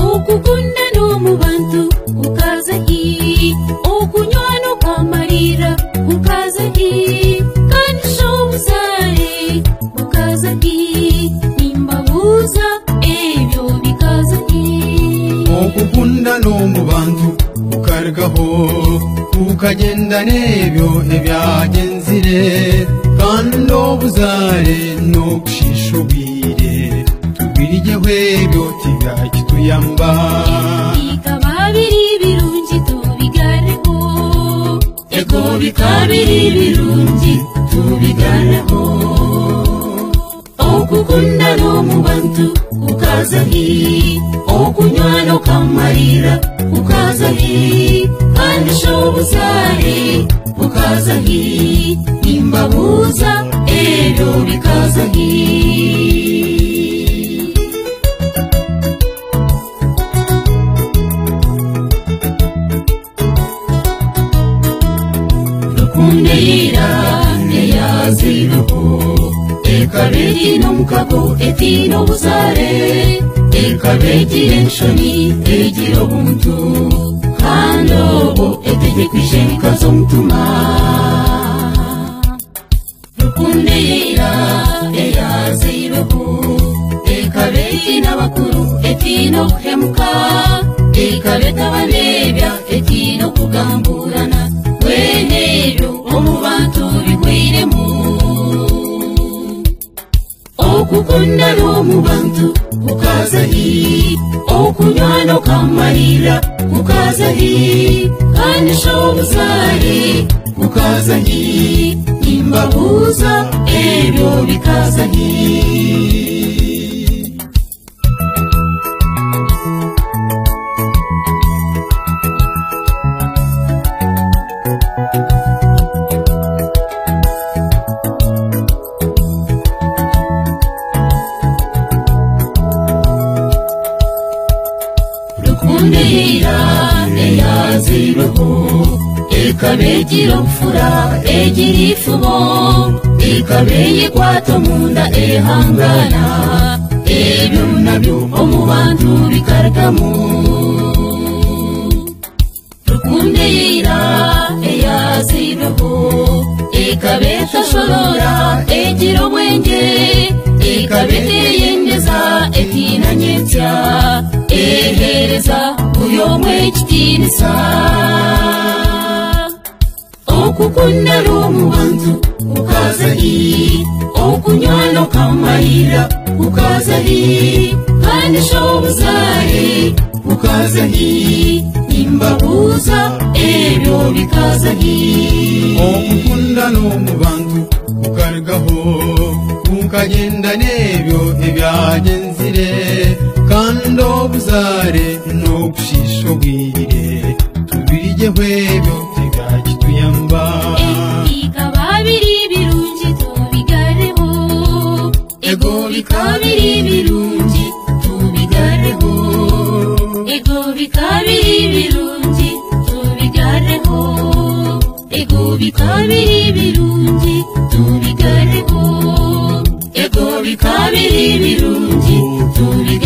Okukunda n'omu bantu kukazahi, okunywana okamarira kukazahi, kandi sh'obuzaare bukazahi, nimbabuuza ebyo bikazahi. Okukunda n'omu bantu kukarugaho, kukagenda n'ebyo ebyagenzire, kandi obuzaare n'okushiisha obwire, tubiryeho ebyo tibyakituyamba. Bikaba biri birungi tubigareho, ego bikaba biri birungi tubigareho. Okukunda n'omu bantu kukazahi, okunywana okamarira kukazahi, kandi sh'obuzaare bukazahi, nimbabuuza ebyo bikazahi. Rukundo eyira eyazireho, ekaba etiine omukago etiine obuzaare, ekaba egira enshoni egira obuntu, kandi obwo etegyekwije enkazi omutima. Rukundo eyira eyazireho, ekaba etiine abakuru etiine okuhemuka, ekaba etabareebya etiine okugamburana, mwene ebyo omu bantu bigwiremu. Okukunda n'omu bantu kukazahi, okunywana okamarira kukazahi, kandi sh'obuzaare bukazahi, nimbabuuza ebyo bikazahi. Rukundo eyira eyazireho, ekaba egira obufura egira ifubo, ekaba eyekwata omunda ehangana, ebyo nabyo omu bantu bikarugamu. Rukundo eyira eyazireho, ekaba etashorora egira obwenge, ekaba eteyendeza etiina nyentsya, eheereza buri omwe ekitiinisa. Okukunda n'omu bantu kukazahi, okunywana okamarira kukazahi, kandi sh'obuzaare bukazahi, nimbabuuza ebyo bikazahi. Okukunda n'omu bantu kukarugaho, kukagenda n'ebyo ebyagenzire, kandi obuzaare n'okushiisha obwire, tubiryeho ebyo tibyakituyamba. Bikaba biri birungi tubigareho, ego bikaba biri birungi tubigareho, ego bikaba biri birungi tubigareho, ego bikaba biri birungi tubigareho, ego bikaba biri birungi tubigareho.